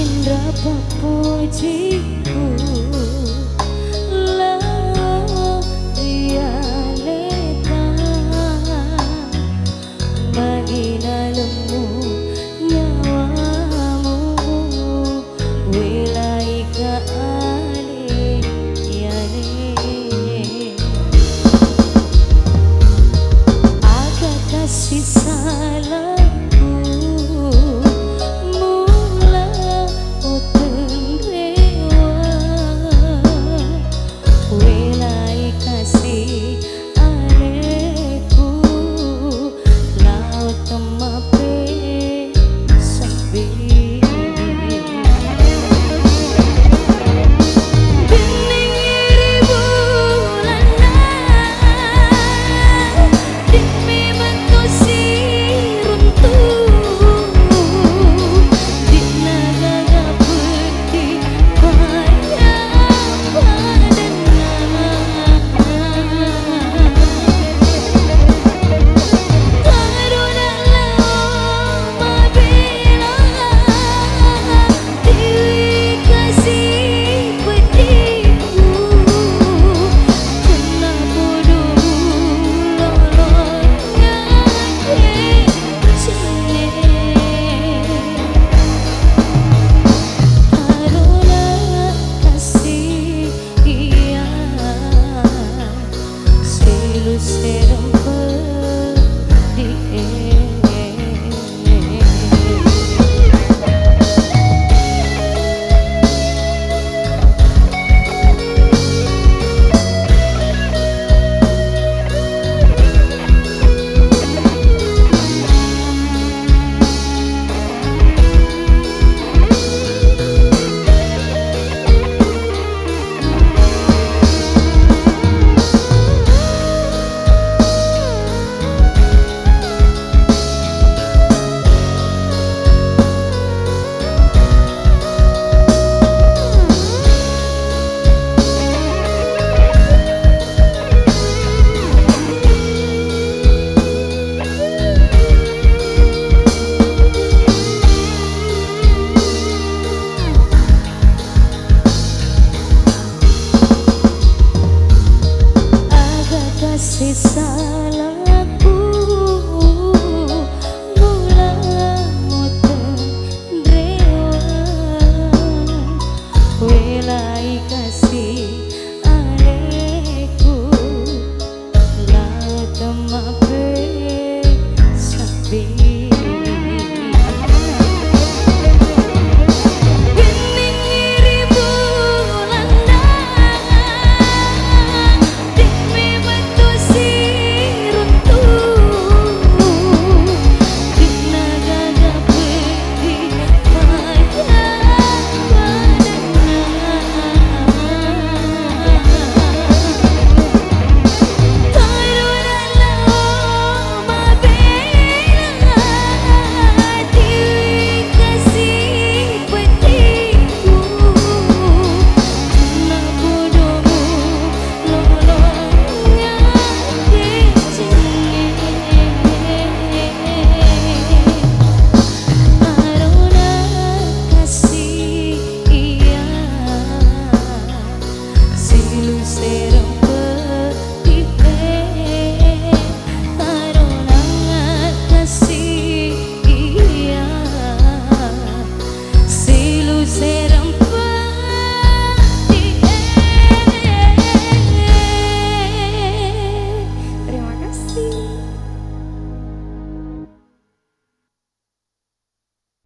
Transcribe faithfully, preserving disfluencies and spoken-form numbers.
Indra pappujiku lao ri aleta, magi nalemmu nyawamu, welaika ale yale. Aga kasi salahku, mula otenrewa, welai kasi aleku, lao temmape sabbi. Benning ri bulanna, de'mi metto siruntu, de'na gaga peddi paya padanna. Taro nalao mabela, dewi kasi peddiku, tenna podo lolo yake cenne. Taro na kasi iya. Silu serempe di e. Aga kasi salahku, mula motenrewa, welai kasi aleku, lao temmape sabbi. Benning ri bulanna, de'mi metto siruntu, de'na gaga peddi paya padanna. Taro nalao mabela, dewi kasi peddiku, tenna podomu lolo yake cenne. Taro na kasi iya. Silu se